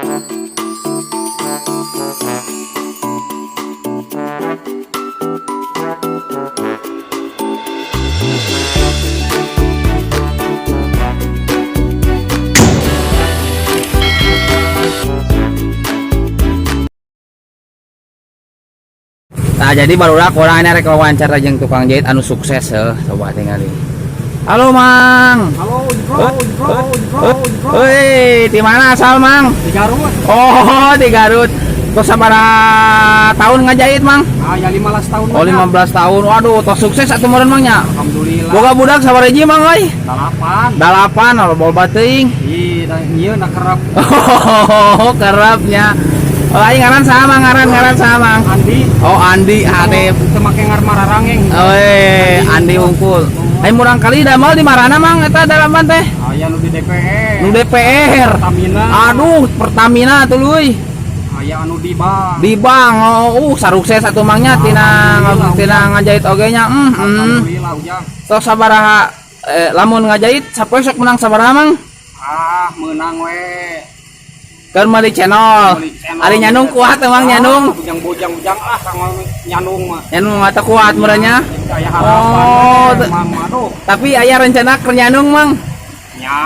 Nah, jadi barudak, urang ini rek wawancara jeung tukang jahit anu sukses heuh, coba tinggali. Halo, Mang. Halo, bro, bro, bro, bro. Hei, di mana asal, Mang? Di Garut. Oh, di Garut. Tos sabaraha tahun ngajahit, Mang? Ah, ya 15 tahun. Oh, 15 tahun. Waduh, tos sukses atuh meureun, Mang, nya. Alhamdulillah. Boga budak sabaraha hiji, Mang, euy? 8. 8, oh, loba teuing. Ih, da ieu na kerap. Oh, kerapnya. Oh, aing ngaran sama, ngaran ngaran sama, Mang. Andi. Oh, Andi Hanif. Teu make ngar mararangeng. Oh, Andi hungkul. Aing murang kali damel di marana, Mang, eta dalaman teh? Aya nu di DPR. Nu DPR. Pertamina. Aduh, Pertamina tuluy. Aya anu di bank. Di bank. Oh, sarukses atuh, Mang, nya, tina Alhamdulillah, tina ngajahit oge nya. Alhamdulillah, Ujang. Sok sabaraha lamun ngajahit sapoe sok menang sabaraha, Mang? Ah, menang we. Keur meuli channel. Meuli channel. Ari nyandung kuat emang nyandung? Ah, bujang-bujang ujang ah kang nyandung mah. Nyandung mah teu kuat meureun nya. Aya harapan. Oh, we, Mang aduh. Tapi aya rencana keur nyandung, Mang? Nya,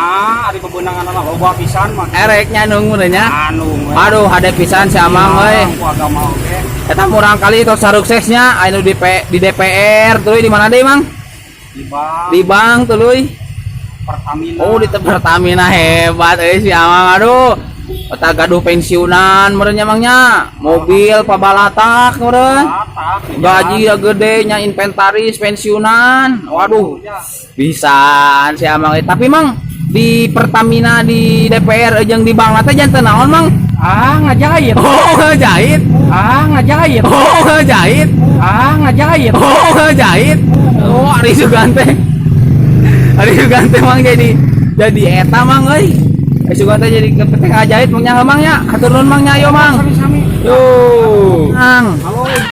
ari bebenangan loba pisan mah. Erek nyandung meureun nya. Nyandung we. Aduh, hade pisan si Amang euy. Ku agama oge. Eta murang kali tos saruksesnya anu di DPR tuluy di mana deui, Mang? Di bank. Di bank tuluy. Pertamina. Oh, di Pertamina, hebat euy si Amang, aduh. Eta gaduh pensiunan meureun nya, Mang, nya. Mobil pabalatak meureun. Batak. Gaji ya gede nya, inventaris, pensiunan. Waduh, bisa si Amang. Tapi, Mang, di Pertamina, di DPR jeung di bank teh janten naon, Mang? Ah, ngajahit. Oh, ngajahit. Ah, ngajahit. Oh, ngajahit. Ah, ngajahit. Oh, ngajahit. Oh, ari sugan teh. Ari sugan teh, Mang, jadi eta, Mang, euy. Ari sugan teh jadi kepetek ngajahit, Mang, nya, Mang, nya. Hatur nuhun, Mang, nya, ayo, Mang. Sami-sami. Yo. Mang. Halo.